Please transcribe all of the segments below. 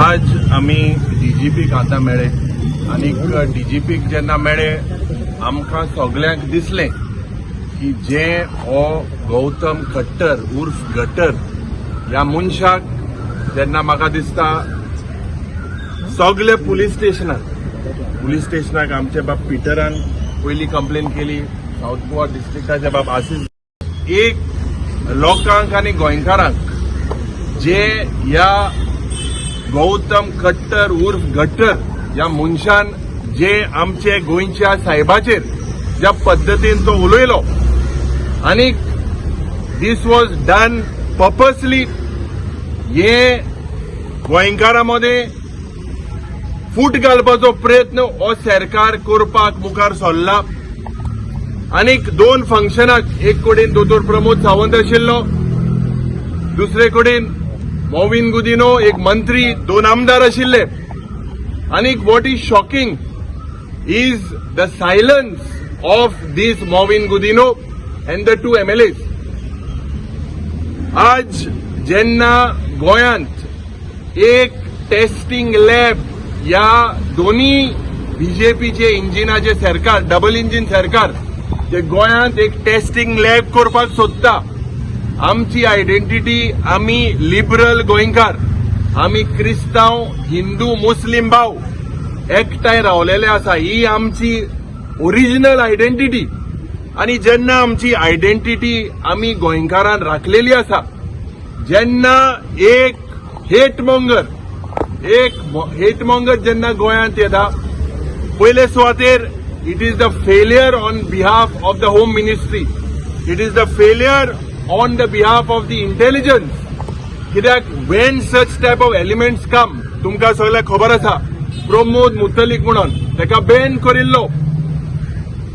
आज आमी डीजीपीक आतां मेळ्ळे आनीक डीजीपीक जेन्ना मेळ्ळे, आमकां सगल्यांक दिसलें की जे हो गौतम खट्टर उर्फ गटर ह्या मनशाक जेन्ना म्हाका दिसता सगळे पुलीस स्टेशनाक आमचे बाब पिटरान पयली कंप्लेन केली, सावथ गोवा डिस्ट्रिक्टाचे बाब आसीस, एक लोकांक आनी गोंयकारांक जे ह्या गौतम खट्टर उर्फ गट्टर ह्या मनशान जे आमचे गोंयच्या साहेबाचेर ज्या पद्दतीन तो उलयलो आनी this was done purposely, हे गोंयकारां मदें फूट घालपाचो प्रयत्न हो सरकार करपाक मुखार सरला. आनीक दोन फंक्शनाक एक कडेन दोतोर प्रमोद सावंत आशिल्लो, दुसरे कडेन मॉविन गुदिनो एक मंत्री, दोन आमदार आशिल्ले. आनीक what is shocking is the silence of this Mauvin Godinho and the two MLAs. आज जेन्ना गोंयांत एक टेस्टिंग लॅब ह्या दोन्ही बीजेपीचे इंजिनाचे सरकार, डबल इंजिन सरकार जे गोंयांत एक टेस्टिंग लॅब करपाक सोदता, आमची आयडेंटिटी, आमी लिबरल गोंयकार, आमी क्रिस्तांव, हिंदू, मुस्लीम भाव एकठांय रावलेले आसा. ही आमची ओरिजिनल आयडेंटिटी. आनी जेन्ना आमची आयडेंटिटी आमी गोंयकारान राखलेली आसा, जेन्ना एक हेट मॉंगर जेन्ना गोंयांत येता, पयले सुवातेर it is the failure on behalf of the Home Ministry, it is the failure on the behalf of the intelligence. कित्याक when such type of elements come, तुमकां सगळ्यांक खबर आसा, प्रमोद मुतलीक म्हणून ताका बॅन करिल्लो,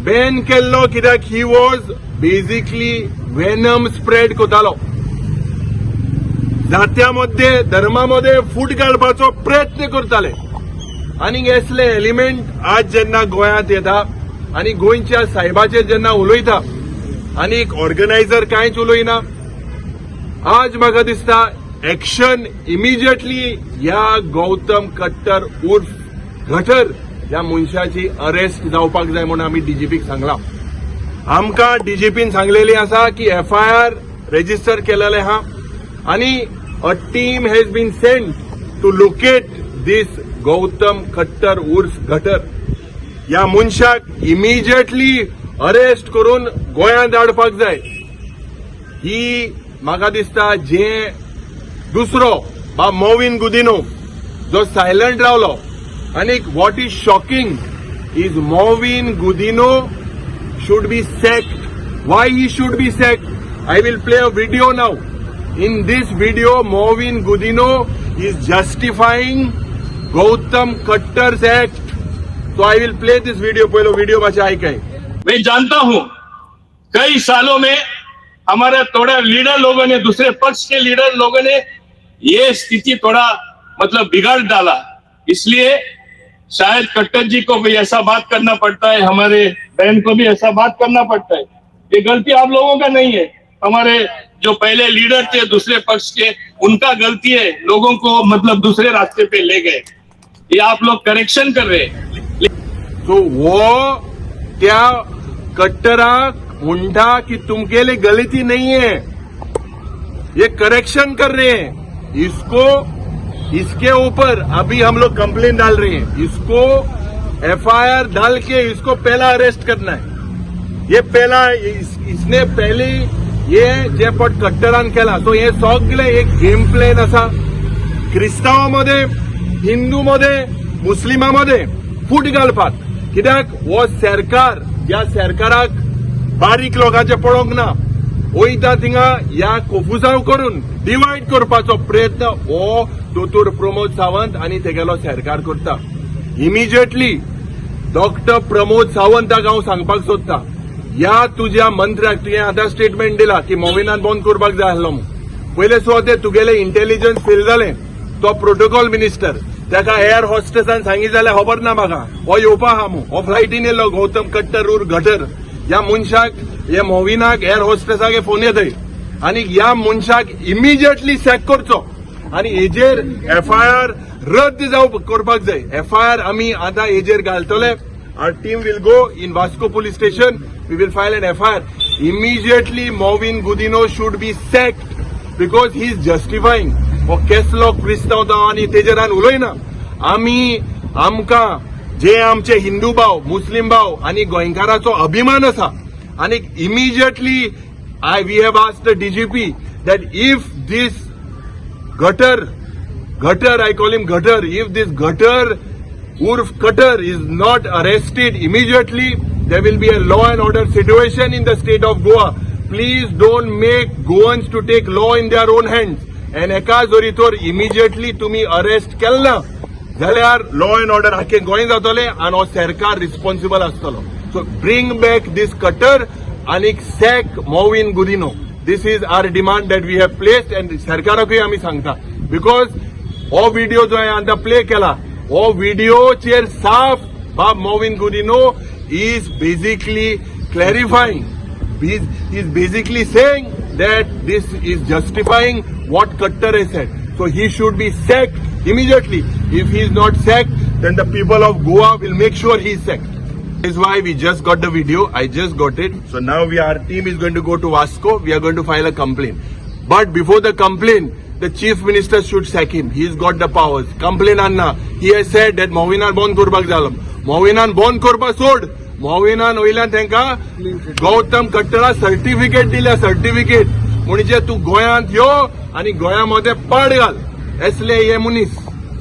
बॅन केल्लो कित्याक he was basically venom spread करतालो, जात्यामध्ये धर्मामध्ये फूट घालपाचो प्रयत्न करताले. आनी असले एलिमेंट आज जेन्ना गोंयांत येता आनी गोंयच्या साहेबाचेर जेन्ना उलयता आनी एक ऑर्गनायझर कांयच उलयना, आज म्हाका दिसता एक्शन इमिजिएटली ह्या गौतम कट्टर उर्फ गटर ह्या मनशाची अरेस्ट जावपाक जाय म्हणून आमी डीजीपीक सांगला. आमकां डीजीपीन सांगलेली आसा की एफआयआर रेजिस्टर केलेले आहा आनी a team has been sent to locate this Gautam Khattar उर्फ गटर. ह्या मनशाक इमिजिएटली अरेस्ट करून गोंयांत हाडपाक जाय. ही म्हाका दिसता जे दुसरो बा मोविन गुदिनो जो सायलंट रावलो. आनी what is shocking is Mauvin Godinho should be sacked. Why he should be sacked? I will play a video now. In this video, Mauvin Godinho is justifying Gautam Khattar's act. So I will play this video. पहले video मातशें आयकाय. मैं जानता हूं, कई सालों में हमारे थोड़ा leader लोगों ने, दूसरे पक्ष के लीडर लोगों ने ये स्थिति थोड़ा मतलब बिगाड़ डाला. इसलिए शायद कट्टर जी को भी ऐसा बात करना पड़ता है, हमारे बहन को भी ऐसा बात करना पड़ता है. ये गलती आप लोगों का नहीं है. हमारे जो पहले लीडर थे दूसरे पक्ष के, उनका गलती है. लोगों को मतलब दूसरे रास्ते पे ले गए. ये आप लोग करेक्शन कर रहे हैं. सो हो त्या कट्टराक म्हणटा की तुमगेली गलती नहीं है, ये करेक्शन कर रहे हैं. इसको, इसके ऊपर अभी हम लोग कंप्लेन डाल रहे हैं. इसको एफआईआर डाल के इसको पहला अरेस्ट करना है. ये पहला इसने पहले ये जे पट कट्टरान केला, सो हे सगळे एक गेम प्लॅन आसा क्रिस्तांवामध्ये, हिंदू मध्ये, मुस्लिमामध्ये फूट घालपाक. कित्याक हो सरकार, ज्या सरकाराक बारीक लोकांचे पळोवंक ना, वयता थिंगा ह्या कोफुसांव करून डिवायड करपाचो प्रयत्न हो दोतोर प्रमोद सावंत आनी तेगेलो सरकार करता. इमिजिएटली डॉक्टर प्रमोद सावंताक हांव सांगपाक सोदता, ह्या तुज्या मंत्र्याक तुवें आतां स्टेटमेंट दिला की मोविनान बंद करपाक जाय आसलो म्हूण. पयले सुवातेर तुगेले इंटेलिजन्स फेल जालें. तो प्रोटोकॉल मिनिस्टर, ताका एअर हॉस्टेसान सांगी जाल्यार खबर ना म्हाका, हो येवपा आहा म्हूण. हो फ्लायटीन येयलो गौतम कट्टर उर्फ गटर. ह्या मनशाक, ह्या मोविनाक एअर हॉस्टेसाक फोन येतय आनी ह्या मनशाक इमिजिएटली सॅक करचो. आनी हेजेर एफआयआर रद्द जावप करपाक जाय. एफआयआर आमी आतां हेजेर घालतले. Our team will go in Vasco police station. We will file an FIR immediately. Mauvin Godinho should be sacked because he is justifying. हो केसलो क्रिस्तांव तो आनी तेजेर आनी उलयना. आमी आमकां जे आमचे हिंदू भाव, मुस्लीम भाव आनी गोंयकाराचो अभिमान आसा. आनी immediately we have asked the DGP that if this gutter, gutter, I call him gutter, if this gutter Urf Cutter is not arrested immediately, there will be a law and order situation in the state of Goa. Please don't make Goans to take law in their own hands. And एका जरी तर immediately तुम्ही arrest केल ना जाल्यार law and order आख्खे गोंय जातले आनी हो सरकार रिस्पॉन्सिबल आसतलो. So bring back this Khattar आनी sack Mauvin Godinho. This is our demand that we have placed and सरकाराकूय आमी सांगता, because हो व्हिडिओ जो हांवें आतां प्ले केला, हो व्हिडिओचेर साफ बाब Mauvin Godinho is basically clarifying, is basically saying that this is justifying what Khattar has said. So he should be sacked immediately. If he is not sacked, then the people of Goa will make sure he is sacked. This is why we just got the video. I just got it. So now our team is going to go to Vasco. We are going to file a complaint. But before the complaint, the chief minister should sack him. He's got the powers. Complaint Anna. He has said that Movinan बंद करपाक जालो. Movinan बंद करपाक सोड. मोविनान वयल्यान तांकां Gautam कट्टरा certificate दिल्या, certificate, म्हणजे तूं गोंयांत यो आनी गोंया मदें पाड घाल, असले हे मनीस.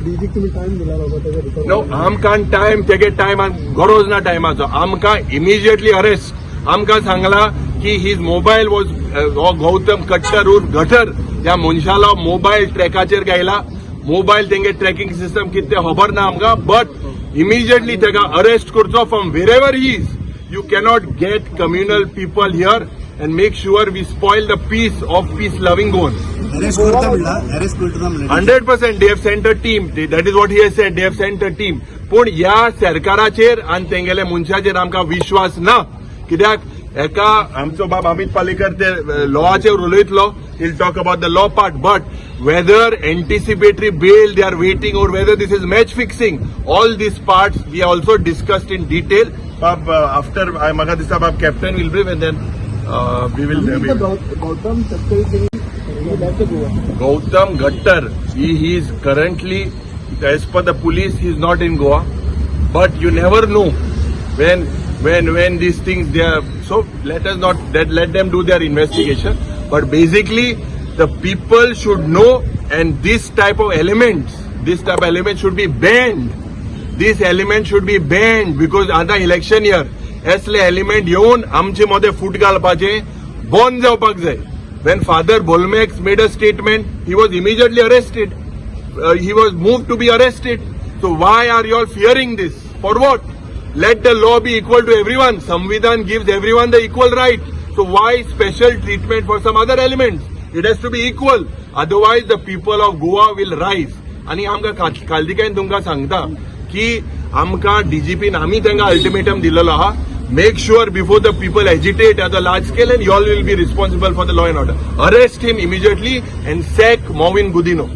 डीजीक तुम्ही टाइम दिला बाबा त्याच्या भितर? नो, आमकां टायम, तेगे टायमान गरज ना टायमाचो. आमकां इमिजिएटली अरेस्ट. आमकां सांगला की his mobile was, हो गौतम कट्टर उर्फ गटर, त्या मनशालो मोबायल ट्रॅकाचेर गायला. मोबायल तेंगे ट्रॅकिंग सिस्टम कितें तें खबर ना आमकां, बट इमिजिएटली तेका अरेस्ट करचो from wherever he is. You cannot get communal people here and make sure we spoil the peace of peace loving Goan. Arrest करता म्हणला, अरेस्ट करता म्हणला. 100%. They have sent a team. That is what he has said. They have sent a team. पूण ह्या सरकाराचेर आनी तेंगेले मनशाचेर आमकां विश्वास ना, कित्याक एका आमचो बाब अमित पालेकर ते लॉचेर उलयतलो. He'll talk about the law part, but whether anticipatory bail they are waiting or whether this is match fixing, all these parts we also discussed in detail. Bab after म्हाका दिसता बाब captain will brief and then we will Gautam Khattar left Goa. Gautam Gattar, he is currently, as per the police, he is not in Goa. But you never know when these things they are. So let us not that let them do their investigation. But basically, the people should know, and this type of elements, this type of element should be banned. This element should be banned because आता election year, असले element येवन आमचे मदें फूट घालपाचे बंद जावपाक जाय. When Father Bolmax made a statement, he was immediately arrested. He was moved to be arrested. So why are you all fearing this? For what? Let the law be equal to everyone. Samvidhan gives everyone the equal right. So why special treatment for some other elements? It has to be equal. Otherwise, the people of Goa will rise. आणि आमकां खालदिकायन तुमकां सांगता की आमकां DIGIPIN आमी तांकां ultimatum दिलेलो आहा, make sure before the people agitate at the large scale, and y'all will be responsible for the law and order. Arrest him immediately and sack Mauvin Godinho.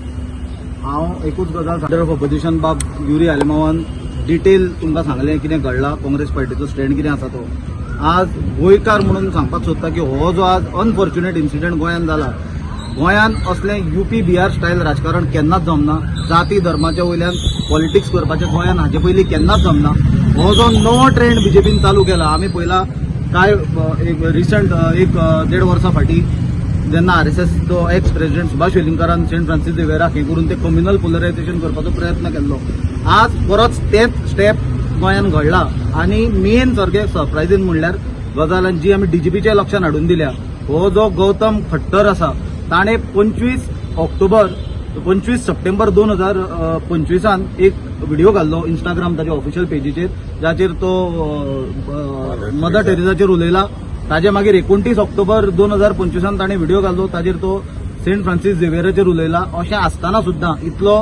हांव एकूच गजाल, लिडर ऑफ ऑपोजिशन बाब Yuri आलेमावान detail तुमकां सांगलें कितें घडलां, Congress पार्टीचो stand कितें आसा तो. आज गोंयकार म्हणून सांगपाक सोदता की हो जो आज अनफॉर्च्युनेट इन्सिडंट गोंयांत जाला, गोंयांत असलें युपी बिहार स्टायल राजकारण केन्नाच जमना. जाती धर्माच्या वयल्यान पॉलिटिक्स करपाचें गोंयांत हाचे पयलीं केन्नाच जमना. हो जो नवो ट्रेंड बीजेपीन चालू केला, आमी पळयला काय एक रिसंट एक देड वर्सां फाटीं जेन्ना आरएसएस तो एक्स प्रेसिडेंट सुभाष वेलिंगकारान सेंट फ्रान्सिस झेवियराक हें करून ते कम्युनल पोलरायझेशन करपाचो प्रयत्न केल्लो, आज परत तेच स्टेप गोंयांत घडला. आनी मेन सारकें सरप्रायझींग म्हणल्यार गजाल आनी जी आमी डीजीपीच्या लक्षात हाडून दिल्या, हो जो गौतम खट्टर आसा, ताणें 25 ऑक्टोबर, 25 सप्टेंबर 2025 एक व्हिडिओ घाल्लो इंस्टाग्राम ताच्या ऑफिशियल पेजीचेर, जाचेर तो मदर टेरेसाचेर उलयला. ताजे मागीर 29 ऑक्टोबर 2025 ताणें व्हिडिओ घाल्लो, ताजेर तो सेंट फ्रान्सिस झेवियराचेर उलयला. अशें आसतना सुद्दां इतलो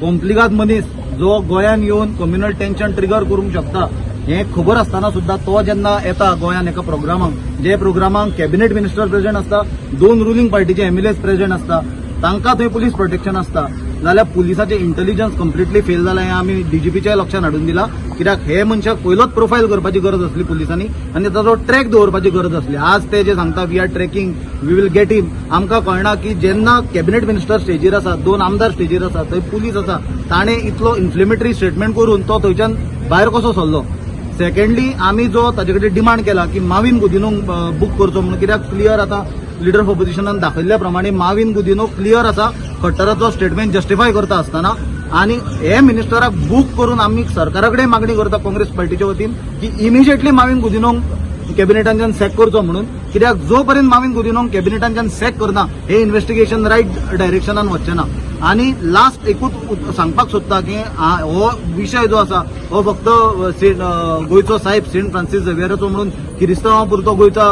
कॉम्प्लिगाद मनीस जो गोंयान येवन कम्युनल टेन्शन ट्रिगर करूंक शकता हें खबर आसतना सुद्दां तो जेन्ना येता गोंयान एका प्रोग्रामाक, जे प्रोग्रामाक कॅबिनेट मिनिस्टर प्रेझेंट आसता, दोन रुलिंग पार्टीचे एमएलएस प्रेझेंट आसता. तांकां थंय पुलीस प्रोटेक्शन आसता जाल्यार पुलिसाचें इंटेलिजन्स कंप्लिटली फेल जालां हें आमी डीजीपीच्याय लक्षात हाडून दिलां. कित्याक हे मनशाक पयलोच प्रोफायल करपाची गरज आसली पुलिसांनी आनी ताचो ट्रॅक दवरपाची गरज आसली. आज ते जे सांगता, "We are tracking, we will get him," आमकां कळना की जेन्ना कॅबिनेट मिनिस्टर स्टेजीर आसा, दोन आमदार स्टेजीर आसा, थंय पुलीस आसा, ताणें इतलो इन्फ्लेमेटरी स्टेटमेंट करून तो थंयच्यान भायर कसो सरलो? सेकंडली, आमी जो ताजे कडेन डिमांड केला की माविन गुदिनोक बूक करचो म्हणून, कित्याक क्लियर आतां लिडर ऑफ ऑपोजिशनान दाखयल्ल्या प्रमाणे माविन गुदिनो क्लियर आसा खट्टराचो स्टेटमेंट जस्टिफाय करता आसतना. आनी हे मिनिस्टराक बूक करून आमी सरकारा कडेन मागणी करता काँग्रेस पार्टीच्या वतीन की इमिजिएटली माविन गुदिनोक कॅबिनेटांच्यान सॅक करचो म्हणून. कित्याक जो पर्यंत माविन गुदिनोक कॅबिनेटांच्यान सॅक करना, हे इन्व्हेस्टिगेशन रायट डायरेक्शनान वचचें ना. आनी लास्ट एकूच सांगपाक सोदता की हो विशय जो आसा हो फक्त गोंयचो साहेब सेंट फ्रांसीस झेवियराचो म्हणून किरिस्तांवा पुरतो गोंयचो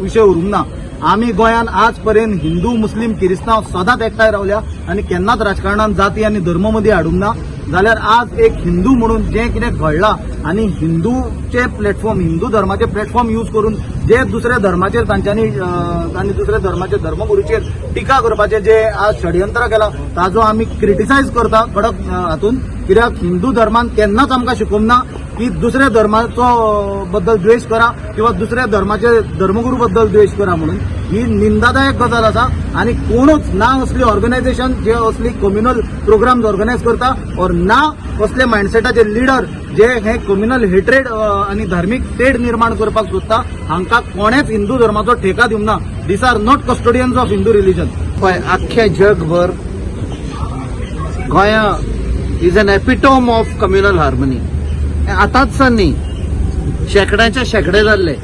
विशय उरूंक ना. आमी गोंयांत आज पर्यंत हिंदू, मुस्लीम, किरिस्तांव सदांच एकठांय रावल्या आनी केन्नाच राजकारणान जाती आनी धर्म मदीं हाडूंक ना. जाल्यार आज एक हिंदू म्हणून जें कितें घडलां आनी हिंदूचे प्लॅटफॉर्म, हिंदू धर्माचे प्लॅटफॉर्म यूज करून जे दुसऱ्या धर्माचेर तांच्यांनी आनी दुसऱ्या धर्माचे धर्मगुरूचेर टिका करपाचें जे आज षडयंत्र केलां, ताजो आमी क्रिटिसायज करता कडक हातून. कित्याक हिंदू धर्मान केन्नाच आमकां शिकोवंक ना की दुसऱ्या धर्माचो बद्दल द्वेश करा किंवा दुसऱ्या धर्माचे धर्मगुरू बद्दल द्वेश करा म्हणून. ही निंदादायक गजाल आसा आनी कोणूच ना असली ऑर्गनायझेशन जे असली कम्युनल प्रोग्राम्स ऑर्गनायज करता और ना असले मायंडसेटाचे लिडर जे हे कम्युनल हेट्रेड आनी धार्मीक तेड निर्माण करपाक सोदता, हांकां कोणेच हिंदू धर्माचो ठेका दिवंक ना. These are not custodians of Hindu religion. पळय, अख्ख्या जगभर गोंया is an epitome of communal harmony. आतांच न्ही, शेंकड्याच्या शेंकडे जाल्ले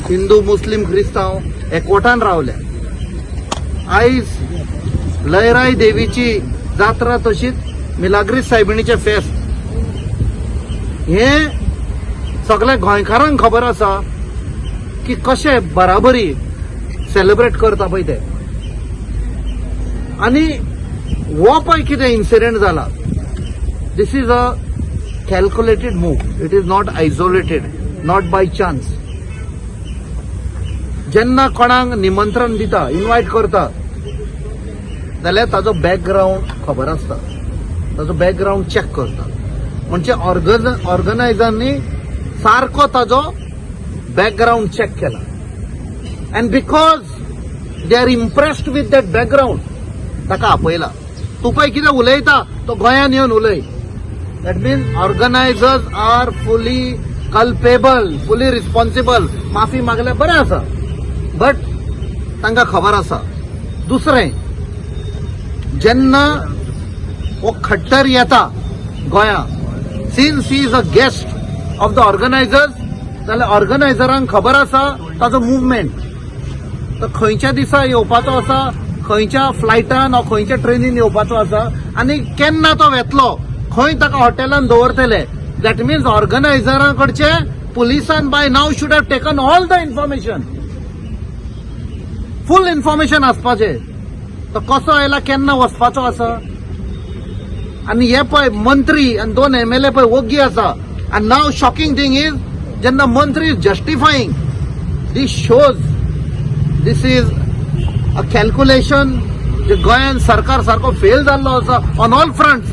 हिंदू, मुस्लीम, क्रिस्तांव एकवटान रावले. आयज लयराई देवीची जात्रा, तशीच मिलाग्रीस सायबिणीचें फेस्त, हे सगळ्या गोंयकारांक खबर आसा की कशे बराबरी सेलिब्रेट करता पळय ते. आनी हो पळय कितें इन्सिडेंट जाला, this is a calculated move. It is not isolated, not by chance. जेन्ना कोणाक निमंत्रण दिता, इनवायट करता, जाल्यार ताजो बॅकग्रावंड खबर आसता, ताजो बॅकग्रावंड चॅक करता. म्हणजे ऑर्गनायझरांनी सारको ताजो बॅकग्रावंड चॅक केला and because they are impressed with that background, ताका आपयला. तूं पळय कितें उलयता तो गोंयान येवन उलय. That means organizers are fully culpable, fully responsible. माफी मागल्यार बरें आसा, बट तांकां खबर आसा. दुसरें, जेन्ना हो खट्टर येता गोंया, since he is a guest of the organizers, जाल्यार ऑर्गनायझरांक खबर आसा ताजो मुवमेंट, तर खंयच्या दिसा येवपाचो आसा, खंयच्या फ्लायटान वा खंयच्या ट्रेनीन येवपाचो आसा आनी केन्ना तो वेतलो, खंय ताका हॉटेलान दवरतले. That means ऑर्गनायझरां कडचे पुलिसान by now should have taken all the information. Full information आसपाचें, तो कसो आयला, केन्ना वचपाचो आसा. आनी हे पळय मंत्री आनी दोन एमएलए पळय वोग्गी आसा. आनी नाव शॉकिंग थिंग is, जेन्ना मंत्री is justifying, this shows this is a calculation. जे गोंयान सरकार सारको फेल जाल्लो आसा on all fronts,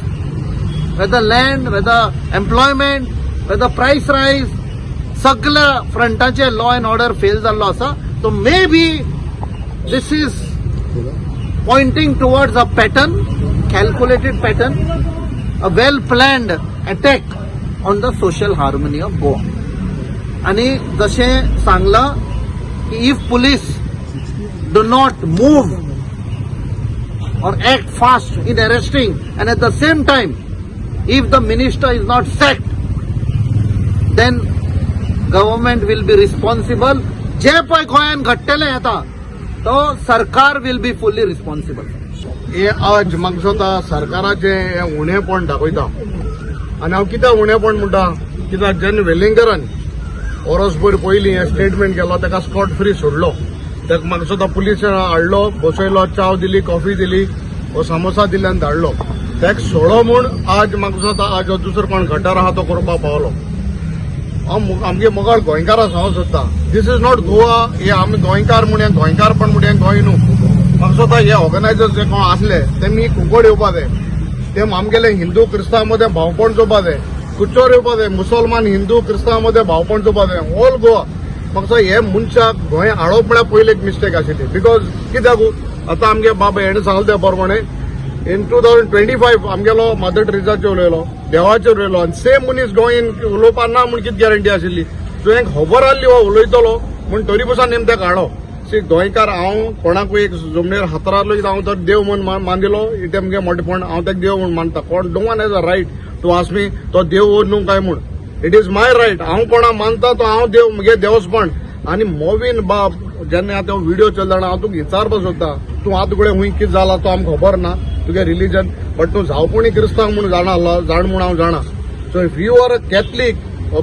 whether land, whether employment, whether price rise, सगळ्या फ्रंटाचे लॉ अँड ऑर्डर फेल जाल्लो आसा. So maybe this is pointing towards a pattern, calculated pattern, a well planned attack on the social harmony of Goa. आणि जशें सांगलां की if police do not move or act fast in arresting and at the same time if the minister is not sacked, then government will be responsible. जे पळय गोंयान घडटलें आतां, तो सरकार will be fully responsible. हे आज म्हाका दिसता सरकाराचें हें उणेपण दाखयता. आनी हांव कित्याक उणेपण म्हणटा, कित्याक जेन्ना वेलिंगकारान वरसभर पयलीं हें स्टेटमेंट केलो, ताका स्कॉट फ्री सोडलो. ताका म्हाका दिसता पुलीस हाडलो, बसयलो, चाव दिली, कॉफी दिली वो सामोसा दिले आनी धाडलो. ताका सोडो म्हूण आज म्हाका दिसता आज हो दुसरो कोण गटर आहा तो करपाक पावलो. हांव आमगे मोगाळ गोंयकारां सांगूंक सोदता, this is not Goa. हे आमी गोंयकार म्हूण हें गोंयकारपण म्हूण हें गोंय न्हू. म्हाका म्हाका दिसता हे ऑर्गनायजर्स जे कोण आसले तेमी कुंकड येवपा जाय, ते आमगेले हिंदू क्रिस्तांव मदें भावपण चोवपा जाय, कुच्चोर येवपा जाय, मुसलमान हिंदू क्रिस्तांव मदें भावपण चोवपा जाय, ऑल गोवा. म्हाका दिसता हे मनशाक गोंय हाडप म्हळ्यार पयली एक मिस्टेक आशिल्ली. Because कित्याक, आतां आमगे बाबा हेणें सांगलें त्या प्रमाणे इन 2025 आमगेलो मदर ट्रेजाचेर उलयलो, देवाचेर उलयलो आनी सेम मनीस गोंयन उलोवपा ना म्हूण कितें गॅरंटी आशिल्ली? तुवें खबर आहली हो उलयतलो म्हूण, तरी पसून नेम तेका हाडो. सी, गोंयकार हांव कोणाकूय एक जमनीर हातरालो हांव तर देव म्हूण मानदिलो. इतें मुगे मोठेपण, हांव ताका देव म्हूण मानता. कोण, no one has a right to ask me तो देव न्हू काय म्हूण. It is my right. हांव कोणा मानता तो हांव देव, मुगे देवस्पण. आनी मोवीन बाब जेन्ना आतां व्हिडियो चलता, हांव तुका विचारपाक सोदता, तूं आतां कडेन खूंय कितें जाला तो आमकां खबर ना तुगे रिलीजन, बट तूं जावपणी क्रिस्तांव म्हूण जाणा आसलो, जाण म्हूण हांव जाणा. So if you are a Catholic,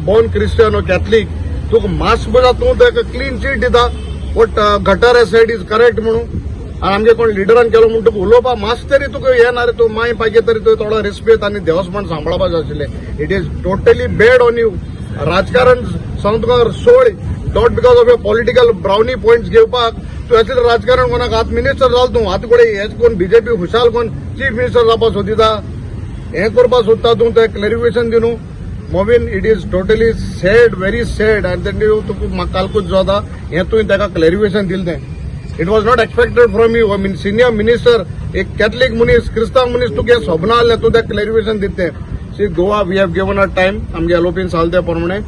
born Christian or Catholic, तुका मास बजा तूं ताका क्लीन चीट दिता, what Khattar has said is correct म्हणून. आनी आमगे कोण लिडरान केलो म्हूण तुका उलोवपा मास तरी तुका हे ना रे. तूं माय पागे तरी तुवें थोडो रेस्पेद आनी देवस्पण सांबाळपाक जाय आशिल्लें. It is totally bad on you. राजकारण सांग तुका सोड, not because of your political brownie points घेवपाक तूं असलें राजकारण कोणाक. आतां मिनिस्टर जालो तूं, आतां कडेन हेच कोण बीजेपी खुशाल कोण चीफ मिनिस्टर जावपाक सोदिता, हें करपाक सोदता तूं, तें क्लॅरिफिकेशन दी न्हू मोविन. It is totally sad, very sad. आनी तेणी तुका म्हाका कालकूच जाता हें तुवें ताका क्लॅरिफिकेशन दिलें तें, it was not expected from you. I mean, senior minister, एक कॅथलीक मनीस, क्रिस्तांव मनीस, तुका हें सोबना आहलें तूं ताका क्लॅरिफिकेशन दिता तें. See, Goa, we have given a time. आमगे एलओपीन सांगलें त्या प्रमाणे,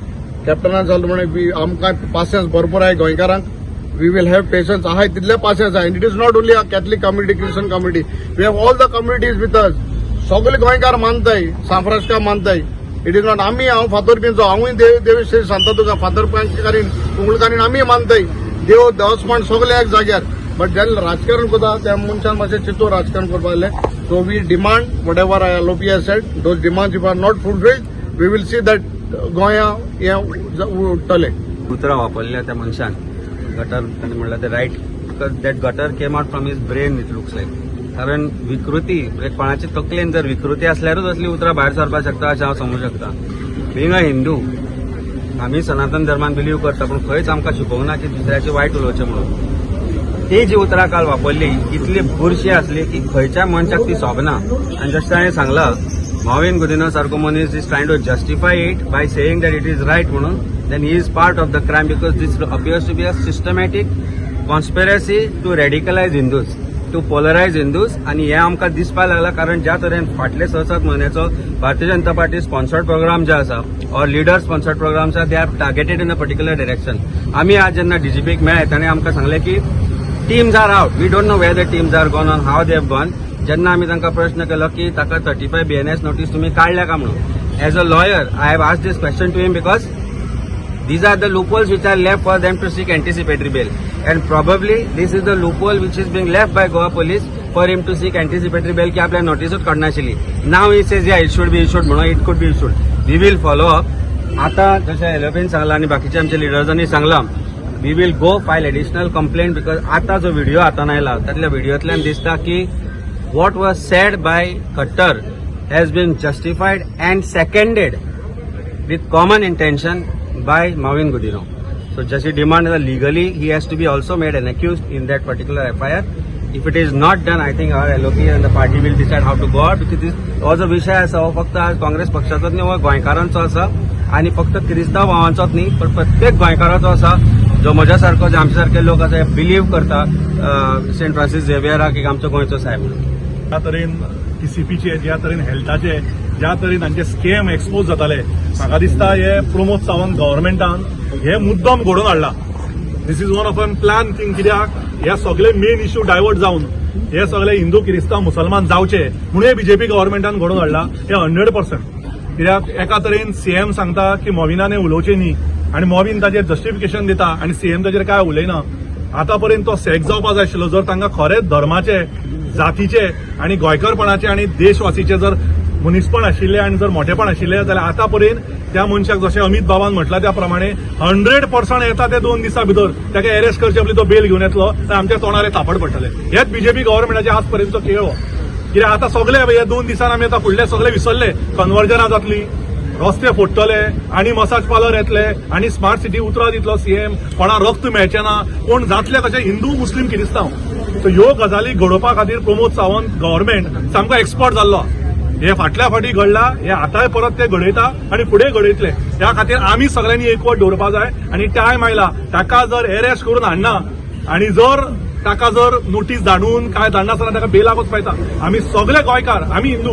कॅप्टनान सांगलें प्रमाणे, आमकां पासियेंस भरपूर आहे गोंयकारांक. We will have patience आहाय, तितले पासियेंस आहाय. It is not only a Catholic community, Christian community, we have all the communities with us. सगळे गोंयकार मानताय, सांफ्रास्का मानताय. It is not आमी, हांव फातोरपींचो, हांवूय देव देवी श्री सांगता तुका, फातरकारीन कुंकळकारीन आमी मानताय देव देवस्पण सगळे एक जाग्यार. बट जेन्ना राजकारण करता त्या मनशान मातशें चिंतून राजकारण करपाक जाय. So we demand whatever LOP has said, those demands if are not fulfilled, we will see that गोंया हें उरतलें. उतरां वापरल्या त्या मनशान, गटर ताणें म्हणल्यार ते right, because that gutter came out from his brain, it looks like. कारण विकृती म्हणजे कोणाच्या तकलेन जर विकृती असल्यारूच असली उतरां भायर सरपाक शकता अशें हांव समजूं शकता. बिंग अ हिंदू, आमी सनातन धर्मान बिलीव करता, पूण खंयच आमकां शिकोवंक ना की दुसऱ्याचे वायट उलोवचें म्हणून. ती जी उतरां काल वापरली इतली बुरशी आसली की खंयच्या मनशाक ती सोबना. आनी जशें ताणें सांगलां, मॉविन गुदिन्हो सारको मनीस is trying to justify it by saying that it is right म्हणून, then he is part of the crime, because this appears to be a systematic conspiracy to radicalize Hindus, to polarize Hindus. आनी हें आमकां दिसपाक लागलां, कारण ज्या तरेन फाटले 6-7 म्हयन्याचो Bharatiya Janata party sponsored programme जे आसा or leader sponsored programs are, they are targeted in a particular direction. आमी आज जेन्ना डीजीपीक मेळ्ळे, ताणें आमकां सांगलें की teams are out, we don't know where the teams are gone on, how they have gone. जेन्ना आमी तांकां प्रश्न केलो की ताका 35 BNS notice तुमी काडल्या का म्हणून, as a lawyer I have asked this question to him, because these are the loopholes which are left for them to seek anticipatory bail, and probably this is the loophole which is being left by Goa Police for him to seek anticipatory bail, की आपल्या नोटीसूच काडनाशिल्ली. Now he says, yeah, it should be issued म्हणून, it could be issued. We will follow up. आता जशें एलओपीन सांगलां आनी बाकीच्या आमच्या लिडर्सांनी सांगलां, we will go file additional complaint, because आता जो व्हिडिओ हातान आयला तातल्या व्हिडिओतल्यान दिसता की what was said by Khattar has been justified and seconded with common intention by Mauvin Godinho. So जशी demand legally, he has to be also made an accused in that particular FIR. If it is not done, I think our LOP and the party will decide how to go out, because this हो जो विशय आसा हो फक्त आज काँग्रेस पक्षाचोच न्ही, हो गोंयकारांचो आसा आनी फक्त क्रिस्तांव भावांचोच न्ही, पण प्रत्येक गोंयकाराचो आसा, जो म्हज्या सारको, जे आमच्या सारके लोक आसा, हे बिलीव करता सेंट फ्रांसीस झेवियराक एक आमचो गोंयचो साहेब म्हणून. ज्या तरेन टीसीपीचे, ज्या तरेन हेल्थाचे, ज्या तरेन तांचे स्कॅम एक्सपोज जाताले, म्हाका दिसता हे प्रमोद सावंत गव्हर्मेंटान हे मुद्दम घडोवन हाडला. This is one of an plan thing, कित्याक हे सगळे मेन इश्यू डायवर्ट जावन हे सगळे हिंदू क्रिस्तांव मुसलमान जावचे म्हणून हे बीजेपी गव्हर्मेंटान घडोवन हाडला हे 100%. कित्याक एका तरेन सीएम सांगता की मोविनाने उलोवचें न्ही आनी मोविन ताजेर जस्टिफिकेशन दिता आनी सीएम ताजेर काय उलयना. आतां पर्यंत तो सॅक जावपा जाय आशिल्लो. जर तांकां खरेंच धर्माचे, जातीचे आनी गोंयकारपणाचे आनी देशवासीचे जर मनीसपण आशिल्ले आनी जर मोठेपण आशिल्ले जाल्यार आतां पर्यंत त्या मनशाक, जशें अमित बाबान म्हटलां त्या प्रमाणे, 100% येता ते 2 दिसां भितर ताका अरेस्ट करचे पयलीं तो बेल घेवन येतलो आनी आमच्या तोंडार हे थापड पडटले. हेच बीजेपी गव्हर्मेंटाचे आज पर्यंतचो खेळ हो. कित्याक आतां सगळे ह्या 2 दिसान आमी आतां फुडले सगळे विसरले. कन्वर्जनां जातली, रस्ते फोडटले आनी मसाज पार्लर येतले आनी स्मार्ट सिटी उतरां दितलो सीएम. कोणा रक्त मेळचें ना, कोण जातले कशे हिंदू मुस्लीम किरिस्तांव. सो ह्यो गजाली घडोवपा खातीर प्रमोद सावंत गव्हर्मेंट सामको एक्सपर्ट जाल्लो आसा. हे फाटल्या फाटी घडला, हे आतांय परत ते घडयता आनी फुडें घडयतले. त्या खातीर आमी सगळ्यांनी एकवट दवरपा जाय आनी टायम आयला, ताका जर एरेस्ट करून हाडना आनी जर ताका जर नोटीस धाडून काय धाडनासतना ताका बेलाक वचपा येता. आमी सगळे गोंयकार, आमी हिंदू,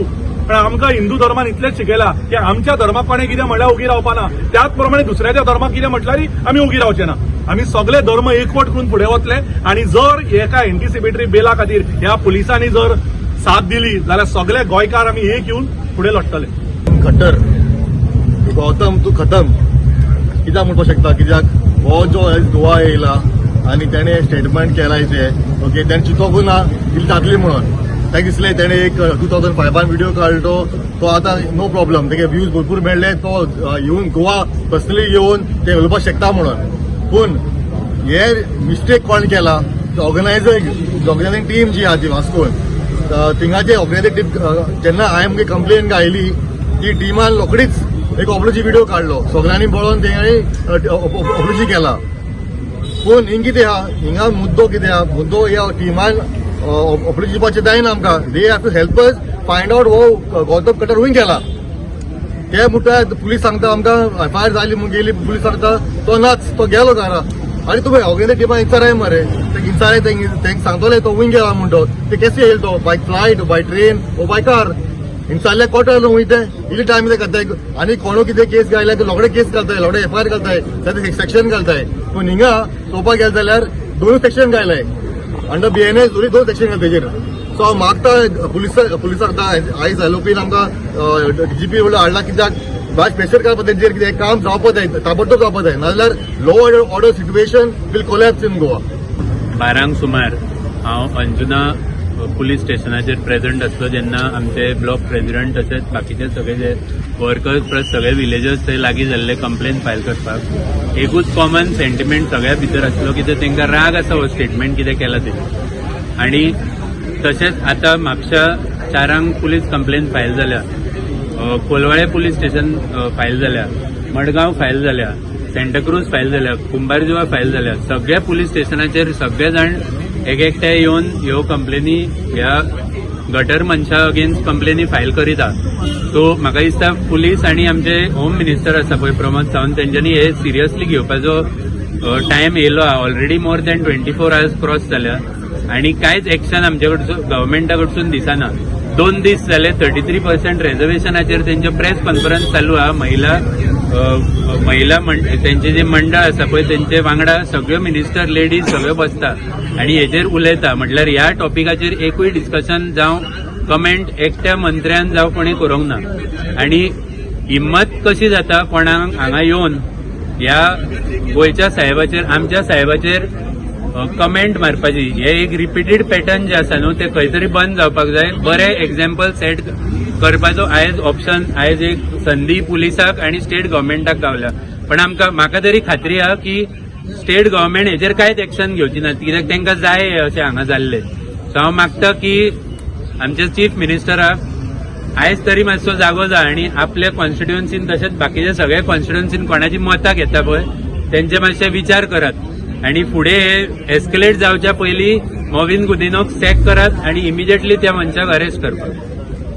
पण आमकां हिंदू धर्मान इतलेंच शिकयला की आमच्या धर्माक कोणें कितें म्हणल्यार ओगी रावपा ना, त्याच प्रमाणे दुसऱ्याच्या धर्माक कितें म्हटल्यार आमी ओगी रावचे ना. आमी सगळे धर्म एकवट करून फुडें वतले आनी जर एका एंटिसिपेटरी बेला खातीर ह्या पुलिसांनी जर साथ दिली जाल्यार सगळे गोंयकार आमी एक येवन फुडें लढटले. खट्टर गौतम, तूं खतम. कित्याक म्हणपाक शकता? कित्याक हो जो आयज गोवा येयला आनी तेणे स्टेटमेंट केलाय ते ओके, तेणे चिंतोकूच ना इतली जातली म्हणून. ताका दिसलें तेणे एक 2005न व्हिडिओ काडलो तो, तो आतां नो प्रॉब्लम, तेगे व्यूज भरपूर मेळ्ळे, तो येवन गोवा पर्सनली येवन ते उलोवपाक शकता म्हणून. पूण हे मिस्टेक कोण केला? ऑर्गनायझर, ऑर्गनायझिंग टीम जी आहा ती वास्कोन, थिंगाचे ऑर्गनायझिंग टीम. जेन्ना हांवें मुगे कंप्लेन आयली, ती टिमान रोखडीच एक ऑब्लोजी व्हिडिओ काडलो, सगळ्यांनी पळोवन तेणी ऑब्लोजी केला. पूण हिंग कितें आहा, हिंगा मुद्दो कितें आहा? मुद्दो ह्या टिमान ऑब्लोजी दिवपाचें जायना आमकां. They have to help us find out हो गौतम खट्टर खूंय गेला. ते म्हणटा, पुलीस सांगता आमकां एफआयआर जाली म्हूण गेली. पुलीस सांगता तो नाच, तो गेलो घरा. आनी तुमी ऑर्गनायझर टिमान विचाराय मरे, ते विचाराय, तेंक सांगतले तो खूंय गेला म्हणटो. ते केसे येयल तो? By flight, by train or by car? हिंगसरल्या कोर्टार वयता ते इतले टायम ते करताय. आनी कोणू कितें केस घायल्यार ते रोखडे केस घालताय, रोखडे एफआयआर घालताय, ताचे सेक्शन घालताय. पूण हिंगा चोवपाक गेले जाल्यार दोनूय सेक्शन घायलाय अंडर बीएनएस, दोनूय दोन सेक्शन घाल तेजेर. सो हांव मागता पुलिसाक, आयज एलओपीन आमकां डीजीपी हाडला कित्याक भायर प्रेशर घालपा तेंचेर, कितें काम जावपा जाय, ताबडतोब जावपा जाय, नाजाल्यार law order situation will collapse in Goa. 12क सुमार हांव अंजुना पुलीस स्टेशनाचेर प्रेझंट आसलो, जेन्ना आमचे ब्लॉक प्रेसिडेंट तशेंच बाकीचे सगळे जे वर्कर्स प्लस सगळे विलेजर्स थंय लागीं जाल्ले कंप्लेन फायल करपाक. एकूच कॉमन सेंटिमेंट सगळ्या भितर आसलो की ते तांकां राग आसा हो स्टेटमेंट कितें केला तेजेर. आनी तशेंच आतां म्हापशा 4ांक पुलीस कंप्लेन फायल जाल्या, कोलवाळे पुलीस स्टेशन फायल जाल्या, मडगांव फायल जाल्या, सेंटाक्रूज फायल जाल्या, कुंभारजुवा फायल जाल्या. सगळ्या पुलीस स्टेशनाचेर सगळे जाण एक एकटे येवन ह्यो कंप्लेनी, ह्या गटर मनशा अगेन्स्ट कंप्लेनी फायल करीत. सो म्हाका दिसता पुलीस आनी आमचे होम मिनिस्टर आसा पळय प्रमोद सावंत, तेंच्यांनी हे सिरियसली घेवपाचो टायम येयलो. Already more than 24 hours cross जाल्या आनी कांयच एक्शन आमचे कडसून, गव्हर्मेंटा कडसून दिसना. 2 दीस जाले 33% रेझर्वेशनाचेर तेंचे प्रेस कॉन्फरन्स चालू आहा. महिला अ, महिला तेंचे जे मंडळ आसा पळय, तेंचे वांगडा सगळ्यो मिनिस्टर लेडीज सगळ्यो बसता आनी हेजेर उलयता. म्हटल्यार ह्या टॉपिकाचेर एकूय डिस्कशन जावं कमेंट एकट्या मंत्र्यान जावं कोणी करूंक ना. आनी हिम्मत कशी जाता कोणाक हांगा येवन ह्या गोंयच्या साहेबाचेर, आमच्या साहेबाचेर कमेंट मारपाची? हे एक रिपीटेड पॅटर्न जे आसा न्हू, ते खंय तरी बंद जावपाक जाय. बरे एग्जाम्पल सेट करपाचो आयज ऑप्शन, आयज एक संदी पुलिसाक आनी स्टेट गव्हर्मेंटाक गावल्या. पण आमकां, म्हाका तरी खात्री आहा की स्टेट गव्हर्मेंट हेजेर कांयच एक्शन घेवची ना, कित्याक तांकां जाय हे अशें हांगा जाल्लें. सो हांव मागता की आमच्या चीफ मिनिस्टराक आयज तरी मातसो जागो जा आनी आपल्या कॉन्स्टिट्युएन्सीन तशेंच बाकीच्या सगळ्या कॉन्स्टिट्युएन्सीन कोणाची मतां घेता पळय, तेंचे मातशे विचार करात आनी फुडें हे एस्केलेट जावच्या पयलीं मॉविन गुदिनोक सॅक करात आनी इमिजिएटली त्या मनशाक अरेस्ट करपाक.